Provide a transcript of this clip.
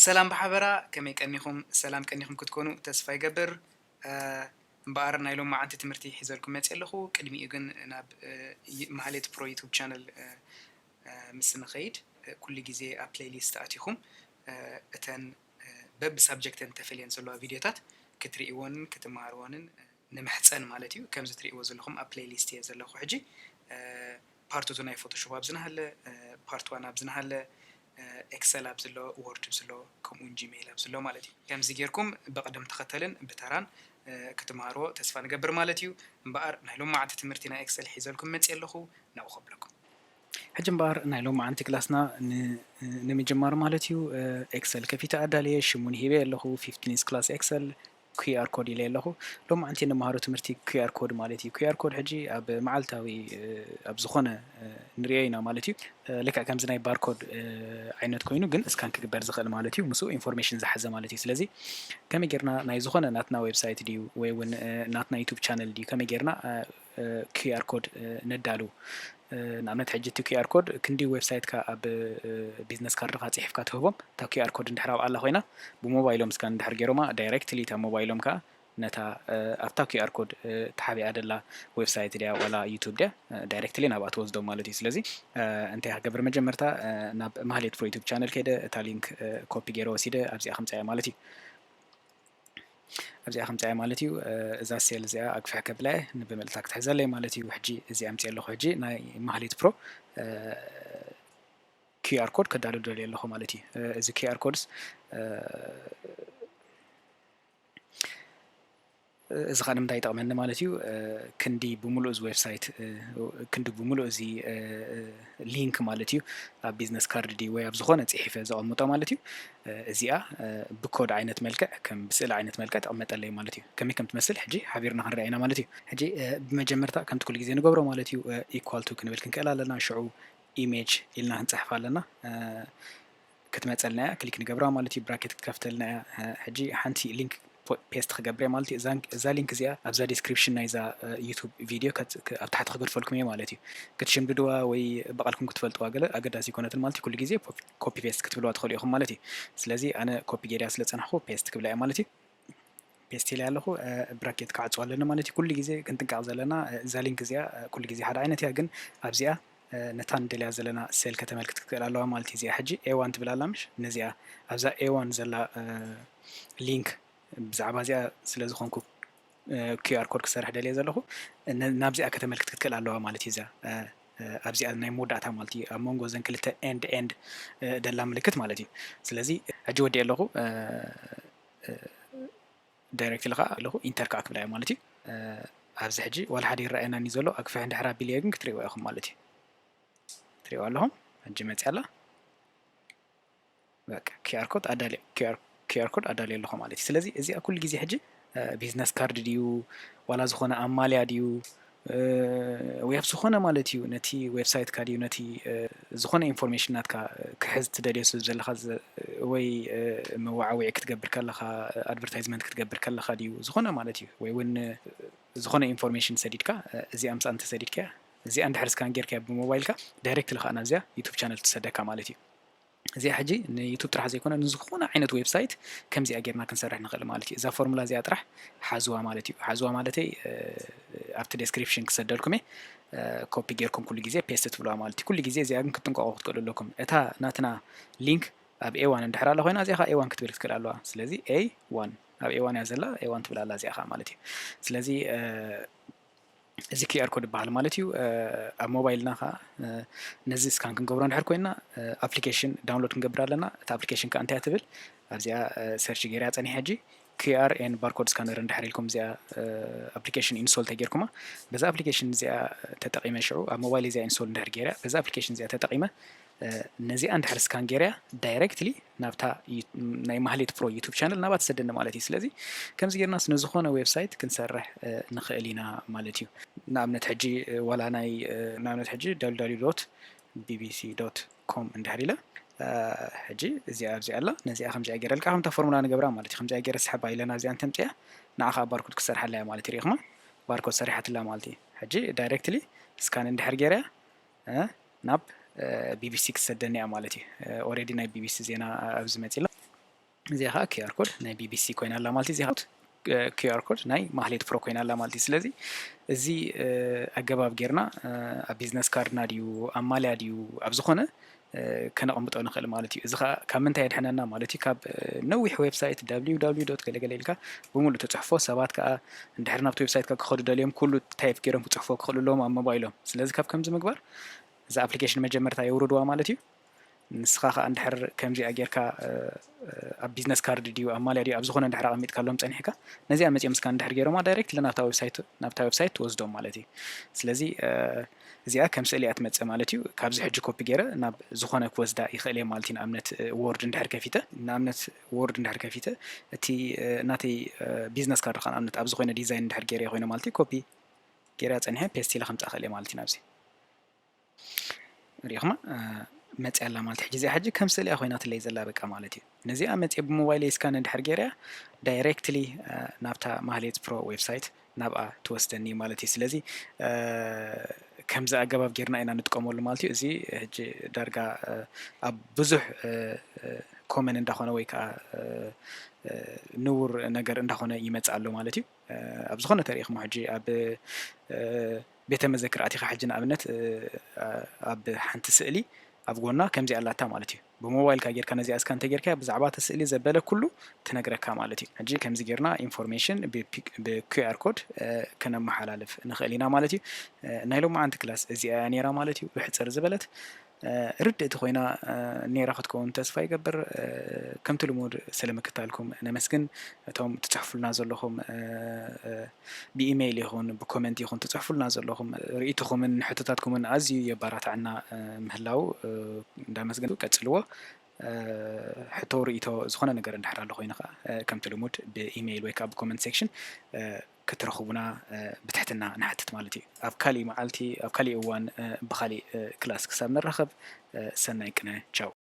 ሰላም ብሓበራ፣ ከመይ ቀኒኹም? ሰላም ቀኒኹም ክትኮኑ ተስፋ ይገብር። እምበኣር ናይ ሎማዓንቲ ትምህርቲ ሒዘልኩም መፅእ ኣለኹ። ቅድሚኡ ግን ናብ ማህሌት ፕሮ ዩቱብ ቻነል ምስ ንኸይድ፣ ኩሉ ግዜ ኣብ ፕሌይሊስት ኣቲኹም እተን በቢ ሳብጀክተን ተፈልየን ዘለዋ ቪድዮታት ክትርእይዎንን ክትመሃርዎንን ንምሕፀን ማለት እዩ። ከምዚ ትርእይዎ ዘለኹም ኣብ ፕሌይሊስት እየ ዘለኹ ሕጂ። ፓርት ቱ ናይ ፎቶሾፕ ኣብዚ ናሃለ፣ ፓርት ዋን ኣብዚ ናሃለ፣ ኤክሰል ኣብዚ ኣሎ፣ ወርድ ኣብዚ ኣሎ፣ ከምኡውን ጂሜይል ኣብዚ ኣሎ ማለት እዩ። ከምዚ ጌርኩም ብቕደም ተኸተልን ብተራን ክትመሃርዎ ተስፋ ንገብር ማለት እዩ። እምበኣር ናይ ሎማዓንቲ ትምህርቲ ናይ ኤክሰል ሒዘልኩም መፅእ ኣለኹ፣ ናብኡ ከብለኩም። ሕጂ እምበኣር ናይ ሎማዓንቲ ክላስና ንምጅማር ማለት እዩ፣ ኤክሰል ከፊተ ኣዳልየ ሽሙን ሂበ ኣለኹ፣ ፊፍቲንስ ክላስ ኤክሰል ኪ ኣር ኮድ ኢለ ኣለኹ። ሎማዓንቲ እንመሃሮ ትምህርቲ ኪ ኣር ኮድ ማለት እዩ። ኪ ኣር ኮድ ሕጂ ኣብ መዓልታዊ ኣብ ዝኾነ ንሪኦ ኢና ማለት እዩ። ልክዕ ከምዚ ናይ ባርኮድ ዓይነት ኮይኑ ግን እስካን ክግበር ዝኽእል ማለት እዩ። ምስኡ ኢንፎርሜሽን ዝሓዘ ማለት እዩ። ስለዚ ከመይ ጌርና ናይ ዝኾነ ናትና ዌብሳይት ድዩ ወይ እውን ናትና ዩቱብ ቻነል ድዩ ከመይ ጌርና ኪ ኣር ኮድ ነዳሉ? ንኣብነት ሕጂ እቲ ኪ ኣር ኮድ ክንዲ ዌብሳይትካ ኣብ ቢዝነስ ካርድኻ ፅሒፍካ ትህቦም። እታ ኪ ኣር ኮድ እንድሕር ኣብኣ ኣላ ኮይና ብሞባይሎም እስካን እንድሕር ገይሮማ ዳይሬክትሊ እታ ሞባይሎም ከዓ ነታ ኣብታ ኪ ኣር ኮድ ተሓቢኣ ደላ ዌብሳይት ድያ ዋላ ዩቱብ ድያ ዳይሬክትሊ ናብኣ ትወስዶም ማለት እዩ። ስለዚ እንታይ ክገብር መጀመርታ ናብ ማህሌት ፕሮ ዩቱብ ቻነል ከይደ እታ ሊንክ ኮፒ ገይረ ወሲደ ኣብዚኣ ከምፅያ ማለት እዩ። ኣብዚኣ ከምፅያ ማለት እዩ። እዛ ሴል እዚኣ ኣግፍሕ ከብላ እየ ንብምልታ ክትሕዘለይ ማለት እዩ። ሕጂ እዚ ኣምፅእ ኣለኹ። ሕጂ ናይ ማህሌት ፕሮ ኪ ኣር ኮድ ከዳሉ ደልየ ኣለኹ ማለት እዩ። እዚ ኪ ኣር ኮድስ እዚ ከዓ ንምንታይ ይጠቕመኒ ማለት እዩ? ክንዲ ብምሉእ እዚ ዌብሳይት ክንዲ ብምሉእ እዚ ሊንክ ማለት እዩ ኣብ ቢዝነስ ካርድ ድዩ ወይ ኣብ ዝኾነ ፅሒፈ ዘቐምጦ ማለት እዩ። እዚኣ ብኮድ ዓይነት መልክዕ ከም ብስእሊ ዓይነት መልክዕ ተቐመጠለይ ማለት እዩ። ከመይ ከም ትመስል ሕጂ ሓቢርና ክንሪኣ ኢና ማለት እዩ። ሕጂ ብመጀመርታ ከምቲ ኩሉ ግዜ ንገብሮ ማለት እዩ ኢኳል ቱ ክንብል ክንክእል ኣለና። ሽዑ ኢሜጅ ኢልና ክንፅሕፍ ኣለና። ክትመፀልና እያ ክሊክ ንገብራ ማለት እዩ። ብራኬት ክትከፍተልና እያ። ሕጂ ሓንቲ ሊንክ ፔስት ክገብር ማለት እዩ። እዛ ሊንክ እዚኣ ኣብዛ ዲስክሪፕሽን ናይዛ ዩቱብ ቪድዮ ኣብ ታሕቲ ክገድፈልኩም እየ ማለት እዩ። ክትሽምድድዋ ወይ በቐልኩም ክትፈልጥዋ ገለ ኣገዳሲ ኣይኮነትን ማለት እዩ። ኩሉ ግዜ ኮፒ ፔስት ክትብልዋ ትኽእሉ ኢኹም ማለት እዩ። ስለዚ ኣነ ኮፒ ገይርያ ስለ ዝፀናሕኩ ፔስት ክብላ እየ ማለት እዩ። ፔስት ኢለ ኣለኹ። ብራኬት ክዓፅዋ ኣለኒ ማለት እዩ። ኩሉ ግዜ ክንጥንቀቕ ዘለና እዛ ሊንክ እዚኣ ኩሉ ግዜ ሓደ ዓይነት እያ፣ ግን ኣብዚኣ ነታ ንደልያ ዘለና ሴል ከተመልክት ክትክእል ኣለዋ ማለት እዩ። እዚኣ ሕጂ ኤ ዋን ትብል ኣላ ምሽ? ነዚኣ ኣብዛ ኤ ዋን ዘላ ሊንክ ብዛዕባ እዚኣ ስለ ዝኾንኩ ኪ ኣር ኮድ ክሰርሕ ደልየ ዘለኹ ናብዚኣ ከተመልክት ክትክእል ኣለዋ ማለት እዩ። እዛ ኣብዚኣ ናይ መወዳእታ ማለት እዩ። ኣብ መንጎ ዘን ክልተ ኤንድ ኤንድ ደላ ምልክት ማለት እዩ። ስለዚ ሕጂ ወዲእ ኣለኹ። ዳይሬክት ኢለ ከዓ ኣለኹ ኢንተር ከዓ ክብላ እየ ማለት እዩ። ኣብዚ ሕጂ ዋላ ሓደ ይረኣየናኒ ዘሎ ኣግፍሕ እንድሕር ኣቢልዮ ግን ክትርእይዎ ኢኹም ማለት እዩ። ትርእይዎ ኣለኹም ሕጂ መፅያ ኣላ። በቃ ኪ ኣር ኮድ ኣዳልየ ኣለኹ ማለት እዩ። ስለዚ እዚኣ ኩሉ ግዜ ሕጂ ቢዝነስ ካርድ ድዩ ዋላ ዝኾነ ኣማልያ ድዩ ወይ ኣብ ዝኾነ ማለት እዩ ነቲ ዌብሳይትካ ድዩ ነቲ ዝኾነ ኢንፎርሜሽን ናትካ ክሕዝ ትደልዮ ሰብ ዘለኻ ወይ መዋዓውዒ ክትገብር ከለኻ ኣድቨርታይዝመንት ክትገብር ከለኻ ድዩ ዝኾነ ማለት እዩ ወይ እውን ዝኾነ ኢንፎርሜሽን ሰዲድካ እዚኣ ምስኣ እንተሰዲድካያ እዚኣ እንድሕር ስካን ጌርካያ ብሞባይልካ ዳይሬክት ልካ ናብዚኣ ዩቱብ ቻነል ትሰደካ ማለት እዩ። እዚኣ ሕጂ ንዩቱብ ጥራሕ ዘይኮነ ንዝኾነ ዓይነት ዌብሳይት ከምዚኣ ጌርና ክንሰርሕ ንኽእል ማለት እዩ። እዛ ፎርሙላ እዚኣ ጥራሕ ሓዝዋ ማለት እዩ። ሓዝዋ ማለተይ ኣብቲ ዴስክሪፕሽን ክሰደልኩም እየ። ኮፒ ጌርኩም ኩሉ ግዜ ፔስት ትብልዋ ማለት እዩ። ኩሉ ግዜ እዚኣ ግን ክትጥንቀቑ ክትክእሉ ኣለኩም። እታ ናትና ሊንክ ኣብ ኤ ዋን እንድሕር ኣላ ኮይና እዚኣ ከዓ ኤ ዋን ክትብል ክትክእል ኣለዋ። ስለዚ ኤ ዋን ኣብ ኤ ዋን እያ ዘላ፣ ኤ ዋን ትብል ኣላ እዚኣ ከዓ ማለት እዩ። ስለዚ እዚ ኪ ኣር ኮድ ይበሃል ማለት እዩ። ኣብ ሞባይልና ከዓ ነዚ ስካን ክንገብሮ እንድሕር ኮይና ኣፕሊኬሽን ዳውንሎድ ክንገብር ኣለና። እታ ኣፕሊኬሽን ከዓ እንታይ እያ ትብል ኣብዚኣ ሰርች ገይራ ፀኒሐ ሕጂ ኪ ኣር ኤን ባርኮድ ስካነር እንድሕር ኢልኩም እዚኣ ኣፕሊኬሽን ኢንስቶል ተጌርኩማ በዛ ኣፕሊኬሽን እዚኣ ተጠቂመ ሽዑ ኣብ ሞባይል እዚኣ ኢንስቶል እንድሕር ገይረ በዛ ኣፕሊኬሽን እዚኣ ተጠቂመ ነዚኣ እንድሕር ስካን ገይረያ ዳይሬክትሊ ናብታ ናይ ማህሌት ፕሮ ዩቱብ ቻነል ናባ ትሰደኒ ማለት እዩ። ስለዚ ከምዚ ጌርናስ ንዝኾነ ዌብሳይት ክንሰርሕ ንኽእል ኢና ማለት እዩ። ንኣብነት ሕጂ ዋላ ናይ ንኣብነት ሕጂ www ቢቢሲ ኮም እንድሕር ኢለ ሕጂ እዚኣ ኣብዚኣ ኣላ ነዚኣ ከምዚኣ ገይረ ልካ ከምታ ፎርሙላ ንገብራ ማለት እዩ። ከምዚኣ ገይረ ስሕባ ኢለ ናብዚኣ እንተምፅያ ንዓ ከዓ ባርኮድ ክሰርሓላ እያ ማለት እዩ። ሪኢኹማ ባርኮድ ሰሪሓትላ ማለት እዩ። ሕጂ ዳይሬክትሊ ስካን እንድሕር ገይረያ ናብ ቢቢሲ ክሰደኒ እያ ማለት እዩ። ኦሬዲ ናይ ቢቢሲ ዜና ኣብዚ መፂ ኣሎ። እዚኣ ከዓ QR code ናይ BBC ኮይና ኣላ ማለት እዩ። እዚኣ QR code ናይ ማህሌት ፕሮ ኮይና ኣላ ማለት እዩ። ስለዚ እዚ ኣገባብ ጌርና ኣብ ቢዝነስ ካርድና ድዩ ኣብ ማልያ ድዩ ኣብ ዝኾነ ከነቐምጦ ንኽእል ማለት እዩ። እዚ ከዓ ካብ ምንታይ የድሕነና ማለት እዩ? ካብ ነዊሕ ዌብሳይት www ገለገለ ኢልካ ብምሉእ ተፅሕፎ ሰባት ከዓ እንድሕር ናብቲ ዌብሳይት ከ ክኸዱ ደልዮም ኩሉ ታይፕ ገይሮም ክፅሕፎ ክኽእሉ ኣለዎም ኣብ ሞባይሎም። ስለዚ ካብ ከምዚ ምግባር እዛ ኣፕሊኬሽን መጀመርታ የውርድዋ ማለት እዩ። ንስኻ ከዓ እንድሕር ከምዚኣ ጌርካ ኣብ ቢዝነስ ካርድ ድዩ ኣብ ማልያ ድዩ ኣብ ዝኾነ እንድሕር ኣቐሚጥካሎም ፀኒሕካ ነዚኣ መፂኦም እስካ እንድሕር ገይሮማ ዳይሬክት ናብታ ዌብሳይት ናብታ ዌብሳይት ትወስዶም ማለት እዩ። ስለዚ እዚኣ ከም ስእሊ እያ ትመፅእ ማለት እዩ። ካብዚ ሕጂ ኮፒ ገይረ ናብ ዝኾነ ክወስዳ ይኽእል እየ ማለት እዩ። ንኣብነት ወርድ እንድሕር ከፊተ ንኣብነት ወርድ እንድሕር ከፊተ እቲ ናተይ ቢዝነስ ካርድ ከዓ ንኣብነት ኣብ ዝኾነ ዲዛይን እንድሕር ገይረ ኮይነ ማለት እዩ ኮፒ ገይረ ፀኒሐ ፔስት ኢለ ከምፃእ ክእል እየ ማለት እዩ ናብዚ ሪኢኹማ መፅያ ኣላ ማለት ሕጂ እዚኣ ሕጂ ከም ስእሊ ኮይናትለይ ዘላ በቃ ማለት እዩ። ነዚኣ መፅየ ብሞባይል ስካን እንድሕር ገይረያ ዳይሬክትሊ ናብታ ማህሌት ፕሮ ዌብሳይት ናብኣ ትወስደኒ ማለት እዩ። ስለዚ ከምዚ ኣገባብ ጌርና ኢና ንጥቀመሉ ማለት እዩ። እዚ ሕጂ ዳርጋ ኣብ ብዙሕ ኮመን እንዳኾነ ወይ ከዓ ንቡር ነገር እንዳኾነ ይመፅእ ኣሎ ማለት እዩ። ኣብ ዝኾነ ተሪኢኹም ሕጂ ኣብ ቤተ መዘክር ኣቲኻ ሕጂ ንኣብነት ኣብ ሓንቲ ስእሊ ኣብ ጎና ከምዚ ኣላታ ማለት እዩ። ብሞባይልካ ጌርካ ነዚኣ እስካ እንተጌርካ ብዛዕባ እቲ ስእሊ ዘበለ ኩሉ ትነግረካ ማለት እዩ። ሕጂ ከምዚ ጌርና ኢንፎርሜሽን ብ QR ኮድ ከነመሓላልፍ ንኽእል ኢና ማለት እዩ። ናይ ሎማዓንቲ ክላስ እዚኣ እያ ነይራ ማለት እዩ። ብሕፅር ዝበለት ርድእቲ ኮይና ነይራ ክትከውን ተስፋ ይገብር። ከምቲ ልሙድ ስለ ምክታልኩም ነመስግን። እቶም ትፅሕፉልና ዘለኹም ብኢሜይል ይኹን ብኮመንት ይኹን ትፅሕፉልና ዘለኹም ርእይቶኹምን ሕቶታትኩምን ኣዝዩ የባራታዕና ምህላው እንዳመስገን ቀፅልዎ። ሕቶ ርእይቶ ዝኾነ ነገር እንድሕር ኣሎ ኮይኑ ከዓ ከምቲ ልሙድ ብኢሜይል ወይ ከዓ ብኮመንት ሴክሽን ክትረኽቡና ብትሕትና ንሓትት ማለት እዩ። ኣብ ካሊእ መዓልቲ ኣብ ካሊእ እዋን ብካሊእ ክላስ ክሳብ ንራኸብ ሰናይ ቅነ ቻው።